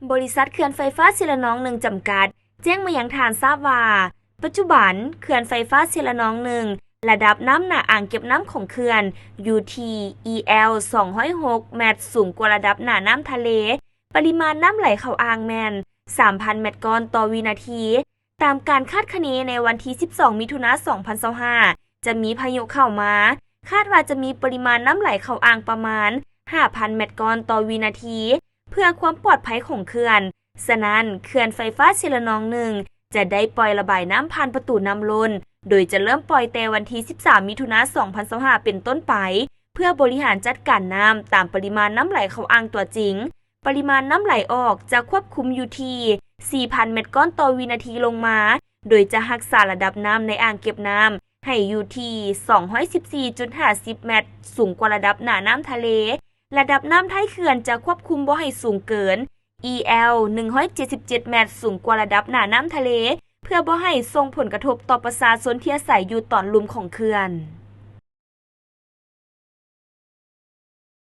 ບໍລິສັດເຂື່ອນໄຟຟ້າເຊລະນອງໜຶ່ງ ຈຳກັດ ແຈ້ງມາຍັງທ່ານຊາບວ່າ ປັດຈຸບັນເຂື່ອນໄຟຟ້າເຊລະນອງໜຶ່ງ ລະດັບນ້ຳໜ້າອ່າງເກັບນ້ຳຂອງເຂື່ອນຢູ່ທີ່ EL ສອງຮ້ອຍຫົກແມັດ ສູງກວ່າລະດັບໜ້ານ້ຳທະເລ. ປະລິມານນ້ຳໄຫຼເຂົ້າອ່າງແມ່ນ ສາມພັນແມັດກ້ອນຕໍ່ວິນາທີ. ຕາມການຄາດຄະເນໃນວັນທີສິບສອງ ມິຖຸນາ ສອງພັນຊາວຫ້າ ຈະມີພາຍຸເຂົ້າມາ, ຄາດວ່າຈະມີປະລິມານນ້ຳໄຫຼເຂົ້າອ່າງປະມານ ຫ້າພັນແມັດກ້ອນຕໍ່ວິນາທີ. ເພື່ອຄວາມປອດໄພຂອງເຂື່ອນ, ສະນັ້ນ ເຂື່ອນໄຟຟ້າເຊລະນອງໜຶ່ງ ຈະໄດ້ປ່ອຍລະບາຍນ້ຳຜ່ານປະຕູນ້ຳລົ້ນ, ໂດຍຈະເລີ່ມປ່ອຍແຕ່ວັນທີສິບສາມ ມິຖຸນາ ສອງພັນຊາວຫ້າ ເປັນຕົ້ນໄປ, ເພື່ອບໍລິຫານຈັດການນ້ຳຕາມປະລິມານນ້ຳໄຫຼເຂົ້າອ່າງຕົວຈິງ. ປະລິມານນ້ຳໄຫຼອອກຈະຄວບຄຸມຢູ່ທີ່ ສີ່ພັນແມັດກ້ອນຕໍ່ວິນາທີລົງມາ, ໂດຍຈະຮັກສາລະດັບນ້ຳໃນອ່າງເກັບນ້ຳໃຫ້ຢູ່ທີ່ ສອງຮ້ອຍສິບສີ່ຈຸດຫ້າສິບແມັດ ສູງກວ່າລະດັບໜ້ານ້ຳທະເລ. ລະດັບນ້ຳທ້າຍເຂື່ອນຈະຄວບຄຸມບໍ່ໃຫ້ສູງເກີນ EL ໜຶ່ງຮ້ອຍເຈັດສິບເຈັດແມັດ ສູງກວ່າລະດັບໜ້ານ້ຳທະເລ ເພື່ອບໍ່ໃຫ້ສົ່ງຜົນກະທົບຕໍ່ປະຊາຊົນທີ່ອາໄສຢູ່ຕອນລຸ່ມຂອງເຂື່ອນ.